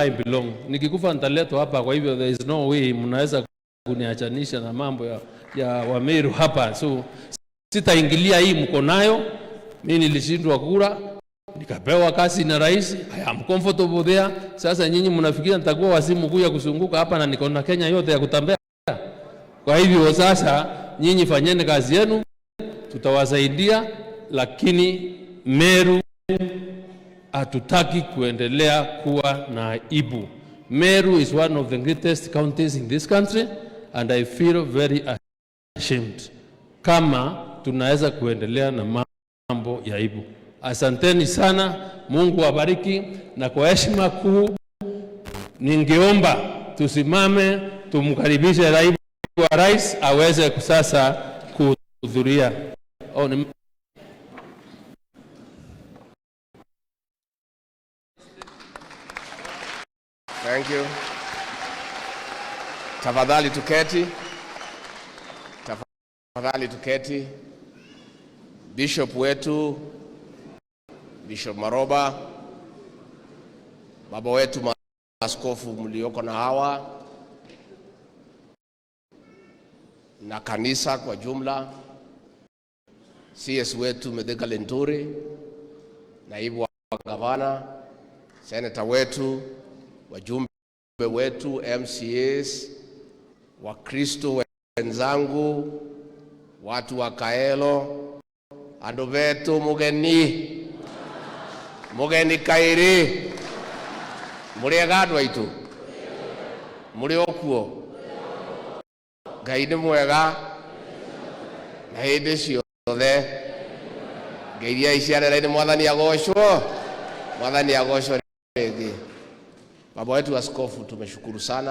I belong. Nikikufa nitaletwa hapa, kwa hivyo there is no way mnaweza kuniachanisha na mambo ya Wameru hapa, so sitaingilia hii mko nayo. Mimi nilishindwa kura nikapewa kazi na rais, I am comfortable there. Sasa nyinyi mnafikiria nitakuwa wazimu kuja kuzunguka hapa na niko na Kenya yote ya kutembea? Kwa hivyo sasa nyinyi fanyeni kazi yenu, tutawasaidia, lakini Meru hatutaki kuendelea kuwa na aibu. Meru is one of the greatest counties in this country and I feel very ashamed kama tunaweza kuendelea na mambo ya aibu. Asanteni sana, Mungu awabariki, na kwa heshima kuu ningeomba tusimame tumkaribishe naibu wa rais aweze sasa kuhudhuria. Oh, ni Thank you. Tafadhali tuketi. Tafadhali tuketi. Bishop wetu Bishop Maroba, baba wetu maaskofu mlioko na hawa na kanisa kwa jumla, CS wetu Mithika Linturi, naibu wa gavana, seneta wetu, wajumbe wetu MCAs, Wakristo wenzangu, watu wa Kaelo, andu betu mugeni mugeni kairi muri ega andu aitu muri okuo Ngai nĩ mwega na hĩndĩ ciothe. Ngeithia iciarĩra-inĩ, Mwathani agocwo, Mwathani agocwo rĩngĩ. Baba wetu askofu, tumeshukuru sana.